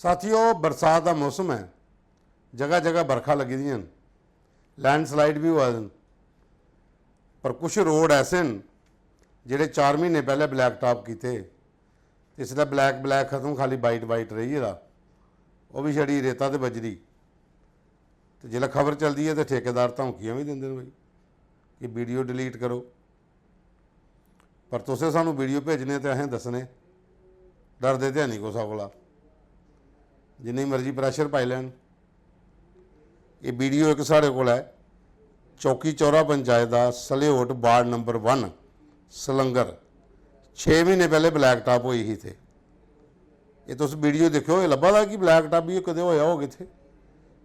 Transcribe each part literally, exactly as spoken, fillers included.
साथियो, बरसात दा मौसम ऐ, जगह जगह बरखा लग्गी दियां न, लैंडस्लाइड बी होआ दे न, पर कुछ रोड ऐसे न जेह्ड़े चार म्हीने पैह्ले ब्लैक टॉप कीते, ते इसलै ब्लैक ब्लैक खत्म, खाली वाइट वाइट रेही गेदा, ओह् बी छड़ी रेता ते बजरी। ते जिसलै खबर चलदी ऐ ते ठेकेदार धमकियां बी दिंदे न भाई कि वीडियो डिलीट करो, पर तुसें सानूं वीडियो भेजने ते असें दस्सने, डरदे ते है निं कुसै कोला, जिन्नी मर्जी प्रैशर पाई लैन। एह् वीडियो इक साढ़े कोल ऐ, चौकी चौरा पंचायत दा सलेहोट वार्ड नंबर वन सलंगर, छे म्हीने पैह्ले ब्लैक टॉप होई ही इत्थै। एह् तुस वीडियो दिक्खेओ, एह् लब्भा दा कि ब्लैक टॉप बी कदें होया होग इत्थै,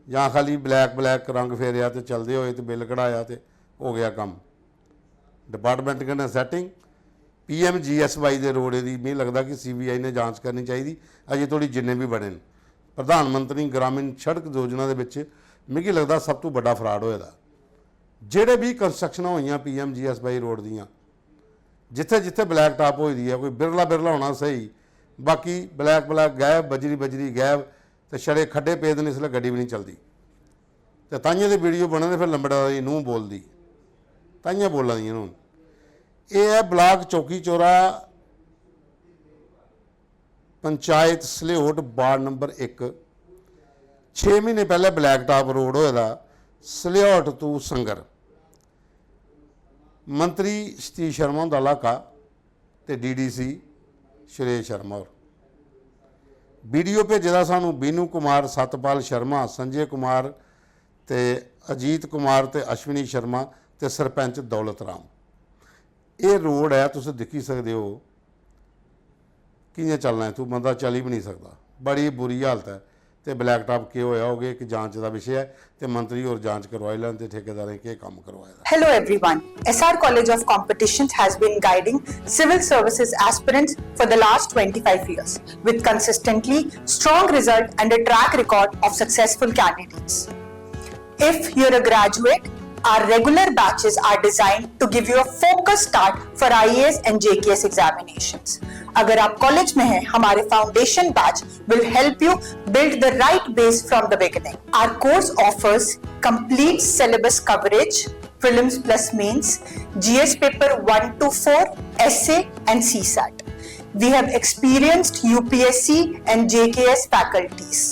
जां खाली ब्लैक ब्लैक रंग फेरेआ ते चलदे होए ते बिल कढाया ते हो गेआ कम्म। डिपार्टमेंट कन्नै setting, P M G S Y दे रोड़े दी मिगी लगदा कि सी बी आई ने जांच करनी चाहिदी। अजें धोड़ी जिन्ने बी बने न, प्रधानमंत्री ग्रामीण सड़क योजना दे बिच मिगी लगदा सब तों बड्डा फ्राड होए दा। जेह्ड़े बी कंस्ट्रक्शनां होइयां P M G S Y road दियां, जित्थै जित्थै ब्लैक टॉप होई दी ऐ, कोई बिरला बिरला होना स्हेई, बाकी ब्लैक ब्लैक गायब, बजरी बजरी गायब, ते छड़े खड्डे पेदे न, इसलै गड्डी बी निं चलदी। ते ताइयें ते वीडियो बने दे, फिर लंबड़ा दी नूंह् बोलदी, ताइयें बोला दियां न हून। एह् ऐ ब्लाक चौकी चौरा, पंचायत सलेहोट, वार्ड नंबर इक। छे म्हीने पैह्ले ब्लैक टॉप रोड होए दा, सलेहोट तू संगर। मंत्री सतीश शर्मा हुंदा इलाका ते D D C Suresh Sharma होर। वीडियो भेजे दा सानू बीनू कुमार, सतपाल शर्मा, संजय कुमार ते अजीत कुमार ते अश्विनी शर्मा ते सरपंच दौलत राम। एह् रोड ऐ, तुस दिक्खी सकदे ओ कि'यां चलना इत्थूं, बंदा चली बी निं सकदा। बड़ी बुरी हालत ऐ। ते ब्लैक टॉप केह् होया होग, एह् इक जांच दा विशे ऐ ते मंत्री होर जांच करवाई लैन ते ठेकेदारें केह् कम्म करवाए दा। Hello everyone, S R College of Competitions has been guiding civil services aspirants for the last twenty-five years with consistently strong result and a track record of successful candidates. If you're a graduate, our regular batches are designed to give you a focused start for I A S and J K S examinations. अगर आप college में हैं, हमारे foundation batch will help you build the right base from the beginning. Our course offers complete syllabus coverage, prelims plus mains, G S paper one to four, essay and C sat. We have experienced U P S C and J K S faculties.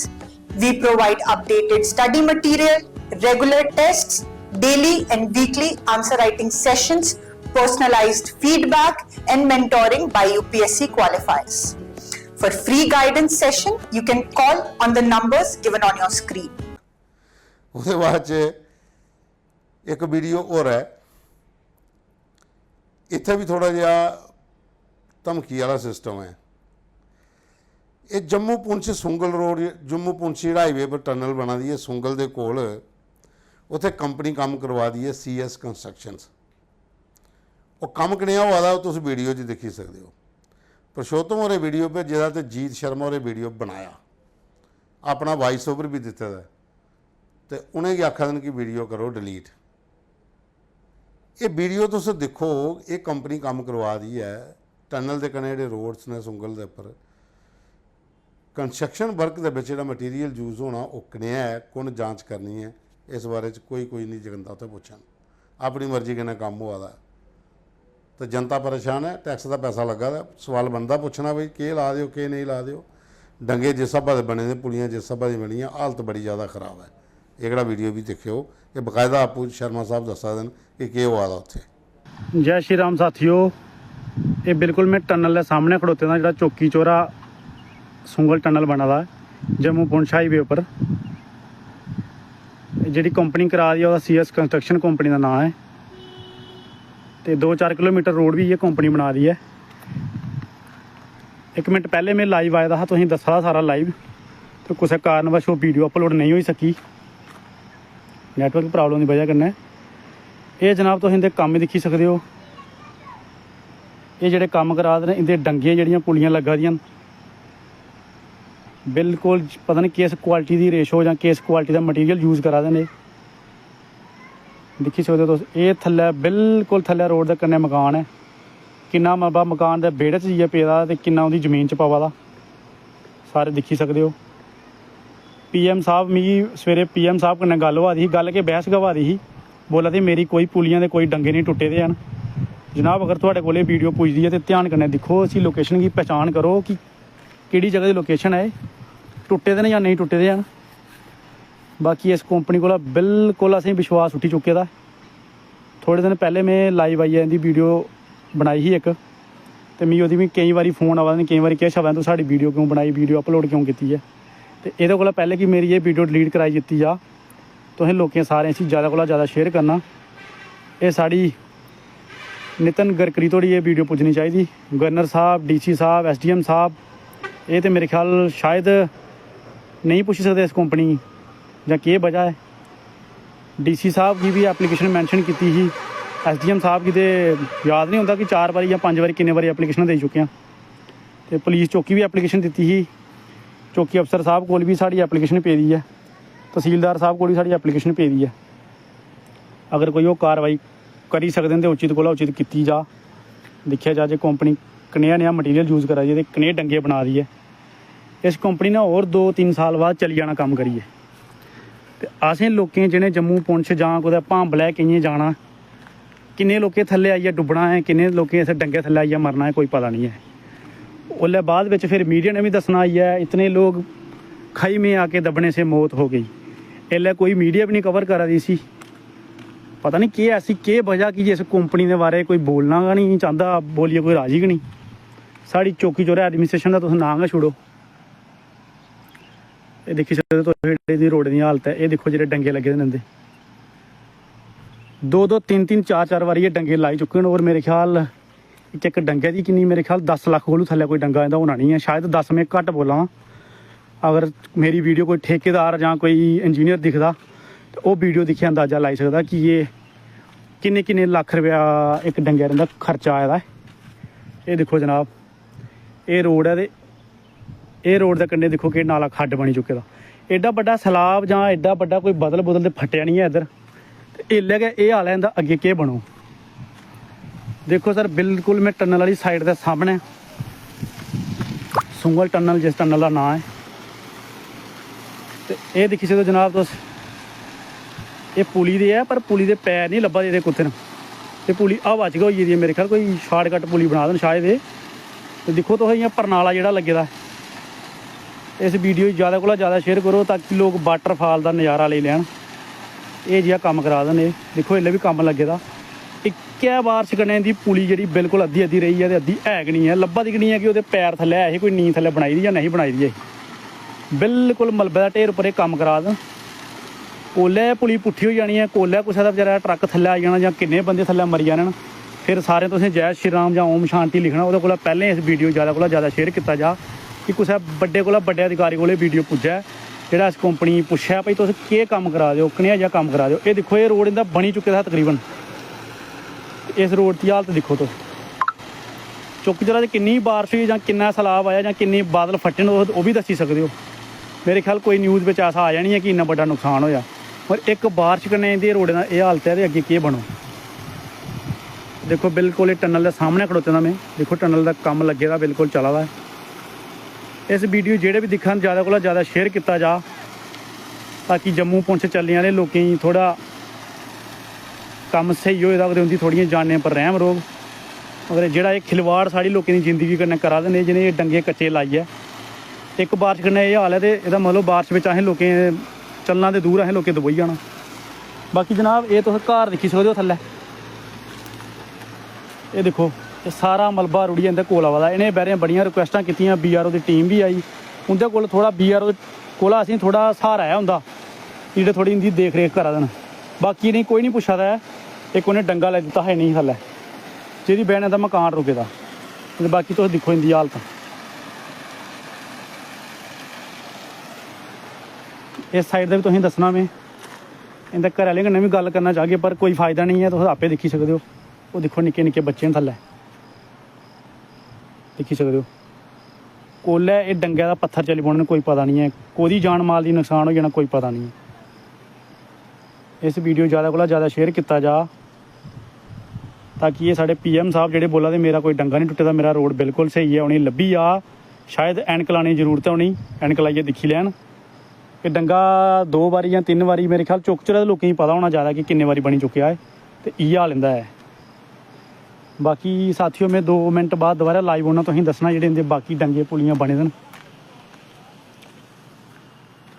We provide updated study material, regular tests, daily and weekly answer writing sessions, personalized feedback, and mentoring by U P S C qualifiers. For free guidance session, you can call on the numbers given on your screen. ओह्दे बाद च इक video होर ऐ, इत्थै बी थोह्ड़ा जेहा धमकी आह्ला सिस्टम ऐ। एह् जम्मू पुंछ सुंगल रोड, जम्मू पुंछ जेह्ड़ा हाईवे पर टनल बना दी ऐ सुंगल दे कोल, उत्थै कंपनी कम्म करवा दी ऐ सी एस कंस्ट्रक्शंस। ओह् कम्म कनेहा होआ दा, ओह् तुस वीडियो च दिक्खी सकदे ओ। पुरुषोत्तम होरें वीडियो भेजे दा ते जीत शर्मा होरें वीडियो बनाया, अपना वॉइस ओवर बी दित्ते दा ऐ, ते उ'नेंगी आखा दे न कि वीडियो करो डिलीट। एह् वीडियो तुस दिक्खो, एह् कंपनी कम्म करवा दी ऐ, टनल दे कन्नै जेह्ड़े रोड्स न सुंगल दे उप्पर, कंस्ट्रक्शन वर्क दे बिच जेह्ड़ा मटीरियल यूज होना, ओह् कनेहा ऐ, कु'न जांच करनी ऐ, इस बारे च कोई कोई निं जगंदा उत्थै पुच्छन। अपनी मर्जी कन्नै कम्म होआ दा ऐ। ते जनता परेशान ऐ, टैक्स दा पैसा लग्गा दा ऐ। सवाल बनदा पुच्छना, भाई, केह् ला दे ओ, केह् नेईं ला दे ओ? डंगे जिस स्हाबै दे बने दे, पुलियां जिस स्हाबै दियां बनियां, हालत बड़ी जैदा खराब ऐ। एह्कड़ा वीडियो बी दिक्खेओ, एह् बकायदा आपूं शर्मा साह्ब दस्सा दे न कि केह् होआ दा उत्थै। जय श्री राम साथियो, एह् बिल्कुल में टनल दे सामनै खड़ोते दा, जेह्ड़ा चौकी चौरा सुंगल टनल बना दा ऐ जम्मू पुंछ हाईवे उप्पर। जेह्ड़ी कंपनी करा दी ऐ, ओह्दा सी एस कंस्ट्रक्शन कंपनी दा नांऽ ऐ। ते दो चार किलोमीटर रोड बी इ'यै कंपनी बना दी ऐ। इक मिंट पैह्लें में लाइव आए दा हा, तुसेंगी दस्सा दा सारा लाइव। ते कुसै कारणवश ओह् वीडियो अपलोड नेईं होई सकी, नैटवर्क प्राब्लम दी बजह कन्नै। एह् जनाब, तुस इं'दे कम्म दिक्खी सकदे ओ। एह् जेह्ड़े कम्म करा दे न, इं'दे डंगे, जेह्ड़ियां पुलियां लग्गा दियां न, बिल्कुल पता निं किस क्वालिटी दी रेशो जां किस क्वालिटी दा मटीरियल यूज करा दे न एह्। दिक्खी सकदे ओ तुस, एह् थल्लै, बिल्कुल थल्लै रोड दे कन्नै मकान ऐ। किन्ना मलबा मकान दे बेह्ड़े च जाइयै पेदा ते किन्ना उं'दी जमीन च पवा दा, सारे दिक्खी सकदे ओ। पीएम साहब, मिगी सवेरे पीएम साहब कन्नै गल्ल होआ दी ही। गल्ल के, बहस गै होआ दी ही। बोला दे, मेरी कोई पुलियां दे कोई डंगे नहीं टुट्टे दे हैन। जनाब, अगर थुआड़े कोल एह् वीडियो पुजदी ऐ ते ध्यान कन्नै दिक्खो, इसी लोकेशन गी पहचान करो कि केह्ड़ी जगह दी लोकेशन ऐ एह्, टुट्टे दे न जां नेईं टुट्टे दे हैन। बाकी इस कंपनी कोला बिल्कुल असेंगी विश्वास उठी चुके दा ऐ। थोड़े दिन पैह्लें में लाइव आइयै इं'दी वीडियो बनाई ही इक, ते मिगी ओह्दी बी केईं बारी फोन आवा दे न, केईं बारी किश आवा दे, "तूं साढ़ी वीडियो क्यों बनाई, वीडियो अपलोड क्यों कीती ऐ?" ते एह्दे कोला पैह्लें कि मेरी एह् वीडियो डिलीट कराई दित्ती जा, तुसें लोकें सारें इसी जैदा कोला जैदा शेयर करना। एह् साढ़ी नितिन गडकरी धोड़ी एह् वीडियो पुज्जनी चाहिदी। गवर्नर साहब, डीसी साहब, एसडीएम साहब, एह् ते मेरे ख्याल शायद नेईं पुच्छी सकदे इस कंपनी गी जां केह् वजह ऐ। डीसी साहब गी बी एप्लीकेशन मैंशन कीती ही, एसडीएम साहब गी ते याद नहीं होंदा कि चार बारी जां पंज बारी किन्ने बारी एप्लीकेशन देई चुके आं। ते पुलिस चौकी बी एप्लीकेशन दित्ती ही, चौकी अफसर साहब कोल बी साढ़ी एप्लीकेशन पेदी ऐ, तहसीलदार साहब कोल बी साढ़ी एप्लीकेशन पेदी ऐ। अगर कोई ओह् कार्रवाई करी सकदे न ते उचित कोला उचित कीती जा, दिक्खेआ जा जे कंपनी कनेहा नेहा मटीरियल यूज़ करा दी ऐ ते कनेह् डंगे बना दी ऐ। इस कंपनी ने होर दो तिन्न साल बाद चली जाना कम्म करियै। ते असें लोकें जि'नें जम्मू पुंछ जां कुतै भांबलै केइयें जाना, किन्ने लोकें थल्ले आइयै डुब्बना ऐ, किन्ने लोकें इस डंगे थल्ले आइयै मरना ऐ, कोई पता निं ऐ। ओल्लै बाद बिच फिर मीडिया ने बी दस्सना आइयै, "इतने लोग खाई में आके दबने से मौत हो गई।" एल्लै कोई मीडिया बी निं कवर करा दी इसी। पता निं केह् ऐसी केह् वजह कि इस कंपनी दे बारे कोई बोलना गै निं चांह्दा, बोलियै कोई राजी गै निं। साढ़ी चौकी चौरै एडमिनिस्ट्रेशन दा तुस नांऽ गै छोड़ो। एह् दिक्खी सकदे तुस जेह्ड़ी रोड़ै दी हालत ऐ। एह् दिक्खो जेह्ड़े डंगे लग्गे दे न इं'दे, दो दो तिन्न तिन्न चार चार बारी एह् डंगे लाई चुके न। होर मेरे ख्याल इक इक डंगे दी किन्नी, मेरे ख्याल दस लक्ख कोलू थल्लै कोई डंगा इं'दा होना निं ऐ। शायद दस में घट्ट बोला ना। अगर मेरी वीडियो कोई ठेकेदार जां कोई इंजीनियर दिखदा ते ओह् वीडियो दिक्खियै अंदाजा लाई सकदा कि एह् किन्ने किन्ने लक्ख रपेआ इक डंगै दा इं'दा खर्चा आए दा ऐ। एह् दिक्खो जनाब, एह् रोड़ ऐ ते एह् रोड़ दे कन्नै दिक्खो कि नाला खड्ड बनी चुके दा। एड्डा बड्डा सैलाब जां एड्डा बड्डा कोई बदल बुदल ते फट्टेआ निं ऐ इद्धर। ते एल्लै गै एह् हाल ऐ इं'दा, अग्गें केह् बनग? दिक्खो सर, बिल्कुल में टनल आह्ली साइड दे सामनै, सुंगल टनल, जिस टनल दा नांऽ ऐ, ते एह् दिक्खी सकदे जनाब तुस, एह् पुली ते ऐ पर पुली दे पैर निं लब्भा दे एह्दे कुत्थै न। एह् पुली हवा च गै होई गेदी ऐ, मेरे ख्याल कोई शार्टकट पुली बना दे न शायद एह्। ते दिक्खो तुस, इ'यां परनाला जेह्ड़ा लग्गे दा ऐ, इस वीडियो गी जैदा कोला जैदा शेयर करो ताकि लोक वाटरफाल दा नज़ारा लेई लैन। एह् जेहा कम्म करा दे न एह्, दिक्खो इसलै बी कम्म लग्गे दा। इक्कै बारश कन्नै इं'दी पुली जेह्ड़ी बिल्कुल अद्धी अद्धी रेही ऐ ते अद्धी है गै निं ऐ, लब्भा दी गै निं ऐ कि ओह्दे पैर थल्लै ऐ हे, कोई नींऽ थल्लै बनाई दी जां नेईं बनाई दी ऐ। बिल्कुल मलबे दा ढेर उप्पर एह् कम्म करा दे न। कोल्लै एह् पुली पुट्ठी होई जानी ऐ, कोल्लै कुसै दा बचैरे दा ट्रक थल्लै आई जाना जां किन्ने बंदे थल्लै मरी जाने न, फिर सारें तुसें जै श्री राम जां ओम शांति लिखना। ओह्दे कोला पैह्लें इस वीडियो गी जैदा कोला जैदा शेयर कीता जा कि कुसै बड्डे कोला बड्डे अधिकारी कोल एह् वीडियो पुज्जै, जेह्ड़ा इस कंपनी गी पुच्छै, "भाई, तुस केह् कम्म करा दे ओ, कनेहा जेहा कम्म करा दे ओ?" एह् दिक्खो, एह् रोड़ इं'दा बनी चुके दा हा तकरीबन। इस रोड़ दी हालत दिक्खो तुस, चौकी चौरा ते किन्नी बारश होई जां किन्ना सैलाब आया जां किन्ने बादल फट्टे न, तुस ओह् बी दस्सी सकदे ओ। मेरे ख्याल कोई न्यूज़ बिच ऐसा आया निं ऐ कि इन्ना बड्डा नुकसान होया, पर इक बारश कन्नै इं'दे रोड़ें दा एह् हालत ऐ ते अग्गें केह् बनग? दिक्खो, बिल्कुल एह् टनल दे सामनै खड़ोते दा में, दिक्खो टनल दा कम्म लग्गे दा, बिल्कुल चला दा ऐ। इस वीडियो जेह्ड़े बी दिक्खन, जैदा कोला जैदा शेयर कीता जा, ताकि जम्मू पुंछ चलने आह्ले लोकें गी थोह्ड़ा कम्म स्हेई होए दा होग ते उं'दी थोह्ड़ियें जानें पर रैह्म रौह्ग। मगर जेह्ड़ा एह् खिलवाड़ साढ़ी लोकें दी जिंदगी कन्नै करा दे न, एह् जि'नें एह् डंगे कच्चे लाइयै, इक बारश कन्नै एह् हाल ऐ ते एह्दा मतलब बारश बिच असें लोकें चलना ते दूर, असें लोकें दबोई जाना। बाकी जनाब, एह् तुस घर दिक्खी सकदे ओ थल्लै, एह् दिक्खो, एह् सारा मलबा रुढ़ियै इं'दे कोल आवा दा। इ'नें बैह्रें बड़ियां रिक्वैस्टां कीतियां, बीआरओ दी टीम बी आई, उं'दे कोल थोह्ड़ा, बीआरओ कोला असेंगी थोह्ड़ा स्हारा ऐ उं'दा, जेह्ड़े थोह्ड़ी इं'दी देख रेख करा दे न। बाकी इ'नेंगी कोई निं पुच्छा दा ऐ, इक उ'नें डंगा लाई दित्ता हा इ'नेंगी थल्लै, जेह्दी बजह नै इं'दा मकान रुके दा। ते बाकी तुस दिक्खो इं'दी हालत। इस साइड दा बी तुसेंगी दस्सना में, इं'दे घरै आह्लें कन्नै बी गल्ल करना चाह्गे, पर कोई फायदा निं ऐ, तुस आपे दिक्खी सकदे ओ। ओह् दिक्खो, निक्के निक्के बच्चे न थल्लै, दिक्खी सकदे ओ। कोल्लै एह् डंगै दा पत्थर चली पौने न, कोई पता निं ऐ, कोह्दी जान माल दी नुकसान होई जाना, कोई पता निं ऐ। इस वीडियो गी जैदा कोला जैदा शेयर कीता जा, ताकि एह् साढ़े पीएम साह्ब जेह्ड़े बोला दे, "मेरा कोई डंगा निं टुट्टे दा, मेरा रोड़ बिल्कुल स्हेई ऐ", उ'नेंगी लब्भी जा। शायद ऐनक लाने दी जरूरत ऐ उ'नेंगी, ऐनक लाइयै दिक्खी लैन। एह् डंगा दो बारी जां तिन्न बारी, मेरे ख्याल, चुक्क चढ़े दे, लोकें गी पता होना जैदा कि किन्ने बारी बनी चुकेआ ऐ। ते इ'यै हाल इं'दा ऐ। बाकी साथियो, में दो मिंट बाद दोबारा लाइव औना, तुसेंगी दस्सना जेह्ड़े इं'दे बाकी डंगे पुलियां बने दे न,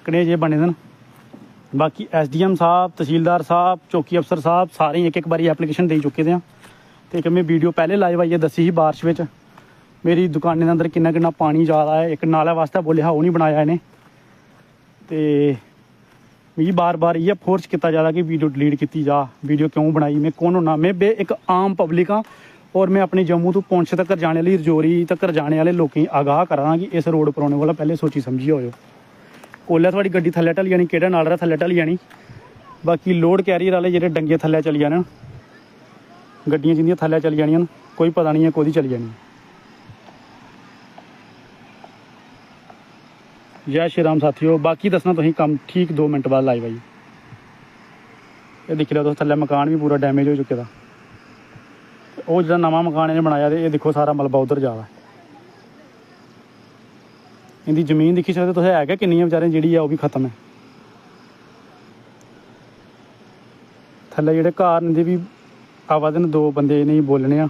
कनेह् जेह् बने दे न। बाकी एसडीएम साह्ब, तसीलदार साह्ब, चौकी अफसर साह्ब, सारें गी इक इक बारी एप्लीकेशन देई चुके दे आं। ते इक में वीडियो पैह्लें लाइव आइयै दस्सी ही बारिश बिच, मेरी दुकानें दे अंदर किन्ना किन्ना पानी जा दा ऐ। इक नाले बास्तै बोलेआ हा, ओह् निं बनाया इ'नें। ते मिगी बार बार इ'यै फोर्स कीता जा दा कि वीडियो डिलीट कीती जा। वीडियो क्यों बनाई, में कु'न होन्ना? में बे इक आम पब्लिक आं, और में अपने जम्मू तू पुंछ तक्कर जाने आह्ली, रजौरी तक्कर जाने आह्ले लोकें गी आगाह करा दा कि इस रोड पर औने कोला पैह्लें सोची समझियै आएओ। कोल्लै थुआढ़ी गड्डी थल्लै ढली जानी, केह्ड़ा नाला थल्लै ढली जानी। बाकी लोड कैरियर आह्ले जेह्ड़े डंगे थल्लै चली जाने न, गड्डियां जिं'दियां थल्लै चली जानियां न, कोई पता निं ऐ कोह्दी चली जानी ऐ। जय श्री राम साथियो, बाकी दस्सना तुसें कम्म ठीक दो मिंट बाद लाइव आइयै। एह् दिक्खी लैओ तुस, थल्लै मकान बी पूरा डैमेज होई चुके दा। ओह् जेह्ड़ा नमां मकान इ'नें बनाया ते एह् दिक्खो, सारा मलबा उद्धर जा दा। इं'दी जमीन दिक्खी सकदे तुस, है गै किन्नी ऐ बेचारें, जेह्ड़ी ऐ ओह् बी खत्म ऐ। थल्लै जेह्ड़े घर न, इं'दे बी आवा दे न, दो बंदे इ'नेंगी बोलने आं।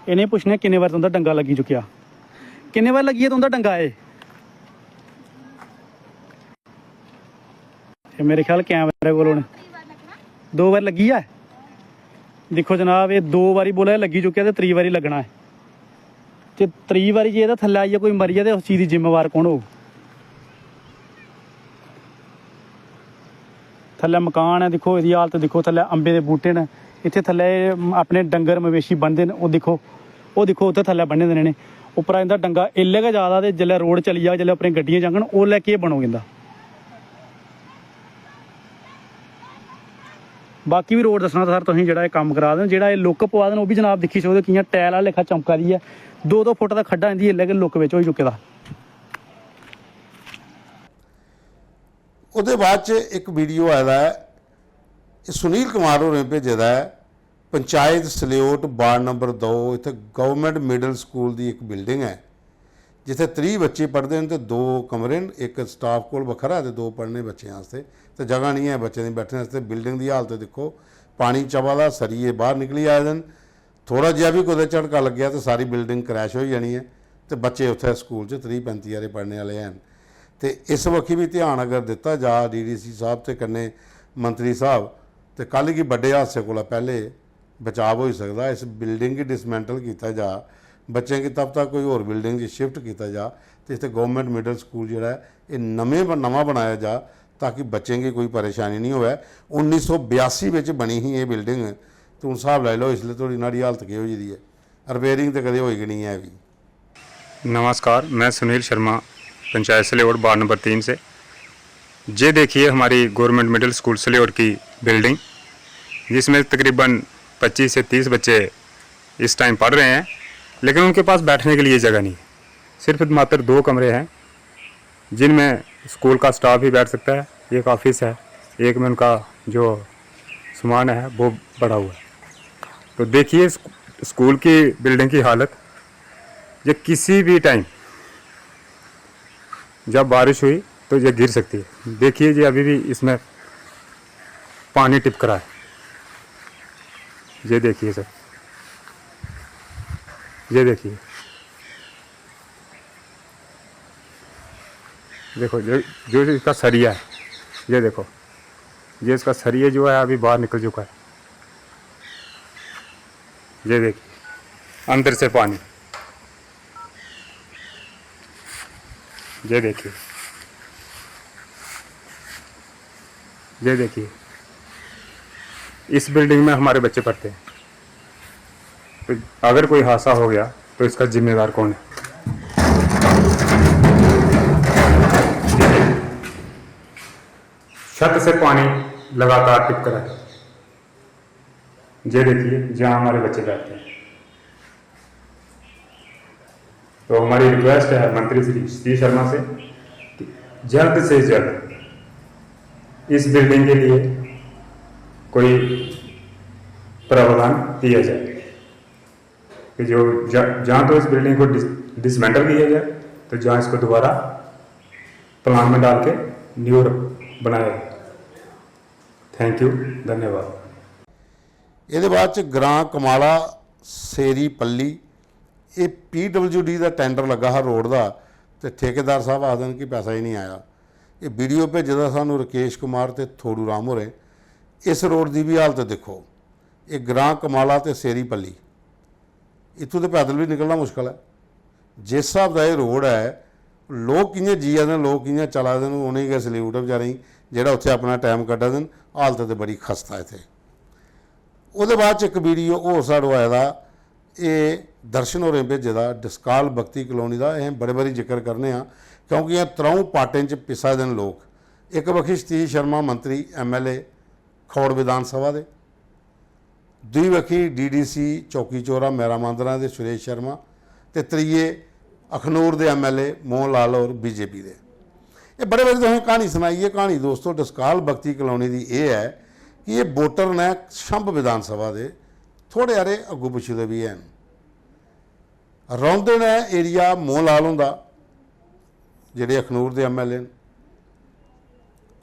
इ'नेंगी पुच्छने आं किन्ने बार तुं'दा डंगा लग्गी चुकेआ, किन्ने बार लग्गी गेआ तुं'दा डंगा एह्? एह् मेरे ख्याल कैमरे कोल होने। दो बार लग्गी ऐ। दिक्खो जनाब, एह् दो बारी बोला दे लग्गी चुकेआ ते त्री बारी लग्गना ऐ। ते त्री बारी जे एह्दा थल्लै आइयै कोई मरी जा ते उस चीज दी जिम्मेवार कौन होग? थल्लै मकान ऐ, दिक्खो एह्दी हालत दिक्खो, थल्लै अम्बे दे बूह्टे न, इत्थै थल्लै एह् अपने डंगर मवेशी ब'नदे न, ओह् दिक्खो, ओह् दिक्खो उत्थै थल्लै ब'न्ने दे न इ'नें। उप्परा इं'दा डंगा इल्लै गै जा दा ते जेल्लै रोड चली जाग, जेल्लै अपनियां गड्डियां जाङन, ओल्लै केह् बनोग इं'दा? बाकी बी रोड दस्सना सर तुसें, जेह्ड़ा एह् कम्म करा दे न, जेह्ड़ा एह् लुक्क पवा दे न, ओह् बी जनाब दिक्खी सकदे ओ कि'यां टैल आह्ला लेखा चमका दी ऐ। दो दो फुट दा खड्डा इं'दी इल्लै गै लुक्क बिच होई चुके दा। ओह्दे बाद च इक वीडियो आए दा ऐ, एह् सुनील कुमार होरें भेजे दा ऐ। पंचायत सलेओट, वार्ड नंबर दो, इत्थै गवर्नमेंट मिडल स्कूल दी इक बिल्डिंग ऐ, जित्थै त्रीह् बच्चे पढ़दे न ते दो कमरे न, इक स्टाफ कोल बक्खरा ते दो पढ़ने बच्चें आस्तै, ते जगह निं ऐ बच्चें दी बैठने आस्तै। बिल्डिंग दी हालत दिक्खो, पानी चबा दा, सरिये बाहर निकली आए दे न। थोह्ड़ा जेहा बी कुतै झटका लग्गेआ ते सारी बिल्डिंग क्रैश होई जानी ऐ ते बच्चे उत्थै स्कूल च त्रीह् पैंती हारे पढ़ने आह्ले हैन। ते इस बक्खी बी ध्यान अगर दित्ता जा डीडीसी साह्ब ते कन्नै मंत्री साह्ब, ते कल गी बड्डे हादसे कोला पैह्ले बचाव होई सकदा। इस बिल्डिंग गी डिसमैंटल कीता जा, बच्चें गी तब तक कोई होर बिल्डिंग च शिफ्ट कीता जा ते इत्थै गौरमैंट मिडल स्कूल जेह्ड़ा ऐ, एह् नमें ब- नमां बनाया जा, ताकि बच्चें गी कोई परेशानी निं होऐ। उन्नी सौ बयासी बिच बनी ही एह् बिल्डिंग, ते हून स्हाब लाई लैओ इसलै धोड़ी न्हाड़ी हालत केह् होई दी ऐ। रिपेयरिंग ते कदें होई गै निं ऐ बी। नमस्कार, मैं सुनील शर्मा, पंचायत सलेवड़, वार्ड नंबर तीन से। ये देखिए हमारी गवर्नमेंट मिडिल स्कूल सलेवड़ की बिल्डिंग, जिसमें तकरीबन पच्चीस से तीस बच्चे इस टाइम पढ़ रहे हैं, लेकिन उनके पास बैठने के लिए जगह नहीं है। सिर्फ मात्र दो कमरे हैं, जिनमें स्कूल का स्टाफ भी बैठ सकता है। एक ऑफिस है, एक में उनका जो सामान है वो पड़ा हुआ है। तो देखिए स्कू- स्कूल की बिल्डिंग की हालत, ये किसी भी टाइम जब बारिश हुई तो ये गिर सकती है। देखिए जी, अभी भी इसमें पानी टिपक रहा है। ये देखिए सर, ये देखिए, देखो जो जो इसका सरिया है, ये देखो, ये इसका सरिया जो है अभी बाहर निकल चुका है। ये देखिए, अंदर से पानी, ये देखिए, ये देखिए, इस बिल्डिंग में हमारे बच्चे पढ़ते हैं। तो अगर कोई हादसा हो गया तो इसका जिम्मेदार कौन है? छत से पानी लगातार टिपक रहा है। ये देखिए, जहाँ हमारे बच्चे बैठते हैं। तो हमारी रिक्वेस्ट है मंत्री श्री सतीश शर्मा से कि जल्द से जल्द इस बिल्डिंग के लिए कोई प्रावधान किया जाए कि जो जा, जहाँ तो इस बिल्डिंग को डिस, डिसमेंटल किया जाए तो जां इसको दोबारा प्लान में डाल के न्यू बनाए। थैंक यू, धन्यवाद। एह्दे बाद च ग्रां कमाला सेरी पल्ली, एह् पीडब्ल्यूडी दा टैंडर लग्गा हा रोड दा, ते ठेकेदार साहब आखदे न कि पैसा ही निं आया। एह् वीडियो भेजे दा सानूं रकेश कुमार ते थोड़ू राम होरें। इस रोड दी बी हालत दिक्खो, एह् ग्रां कमाला ते सेरी पल्ली, इत्थूं ते पैदल बी निकलना मुश्कल ऐ। जिस स्हाब दा एह् रोड ऐ, लोक कि'यां जिया दे न, लोक कि'यां चला दे न, उ'नेंगी गै सल्यूट ऐ बचैरें गी, जेह्ड़ा उत्थै अपना टैम कड्ढा दे न। हालत ते बड़ी खस्ता ऐ इत्थै। ओह्दे बाद च इक वीडियो होर साढ़े आए दा, एह् दर्शन होरें भेजे दा, डस्काल बख्ती कलोनी दा। असें बड़े बारी जिक्र करने आं, क्योंकि एह् त्र'ऊं पार्टें च पिसा दे न लोक। इक बक्खी सतीश शर्मा मंत्री, एमएलए, खौड़ विधान सभा दे, दूई बक्खी डीडीसी चौकी चौरा मैरा मांदरा दे सुरेश शर्मा, ते त्रिये अखनूर दे एमएलए मोहन लाल होर बीजेपी दे। एह् बड़े बारी तुसें क्हानी सनाई ऐ। क्हानी दोस्तो, डस्काल बख्ती कलोनी दी एह् ऐ कि एह् वोटर न छंब विधान सभा दे, थोड़े हारे अग्गू पिच्छू दे बी हैन। रौंह्दे न एरिया मोहन लाल हुंदा, जेह्ड़े अखनूर दे एमएलए न।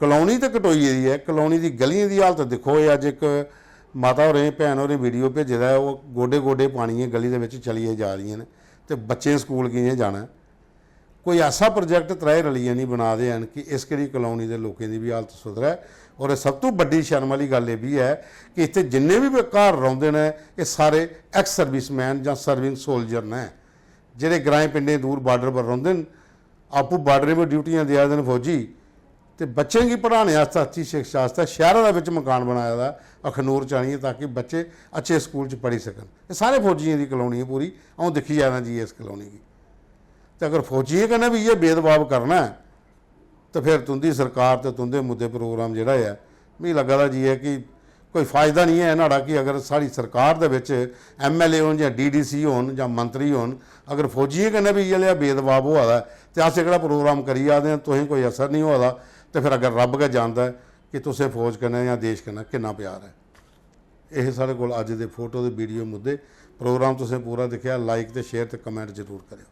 कलोनी ते कटोई गेदी ऐ, कलोनी दी गलियें दी हालत दिक्खो। एह् अज्ज इक माता होरें, भैन होरें वीडियो भेजे दा ऐ, ओह् गोडे गोडे पानियें गली दे बिच चलियै जा दियां न, ते बच्चें स्कूल कि'यां जाना ऐ? कोई ऐसा प्रोजेक्ट त्रैहे रलियै निं बना दे हैन कि इस करी कलोनी दे लोकें दी बी हालत सुधरै। और सब तों बड्डी शर्म आह्ली गल्ल एह् बी ऐ कि इत्थै जिन्ने बी घर रौंह्दे न, एह् सारे एक्स सर्विसमैन जां सर्विंग सोल्जर न, जेह्ड़े ग्राएं पिंडें दूर बार्डर पर रौंह्दे न, आपूं बार्डरें पर ड्यूटियां देआ दे न फौजी, ते बच्चें गी पढ़ाने आस्तै, अच्छी शिक्षा आस्तै शैह्रा दे बिच मकान बनाए दा अखनूर च आनियै, ताकि बच्चे अच्छे स्कूल च पढ़ी सकन। एह् सारे फौजियें दी कलोनी ऐ पूरी, अ'ऊं दिक्खी आए दा जी इस कलोनी गी। ते अगर फौजियें कन्नै बी इ'यै भेदभाव करना ऐ, ते फिर तुं'दी सरकार ते तुं'दे मुद्दे प्रोग्राम जेह्ड़ा ऐ, मिगी लग्गा दा जी ऐ कि कोई फायदा निं ऐ न्हाड़ा कि अगर साढ़ी सरकार दे बिच एमएलए होन जां डीडीसी होन जां मंत्री होन, अगर फौजियें कन्नै बी इ'यै नेहा भेदभाव होआ दा ऐ ते अस एह्कड़ा प्रोग्राम करी जा दे आं, तुसें कोई असर निं होआ दा, ते फिर अगर रब्ब गै जानदा ऐ कि तुसें फौज कन्नै जां देश कन्नै किन्ना प्यार ऐ। एह् हे साढ़े कोल अज्ज दे फोटो ते वीडियो मुद्दे। प्रोग्राम तुसें पूरा दिक्खेआ, लाइक ते शेयर ते कमेंट जरूर करेओ।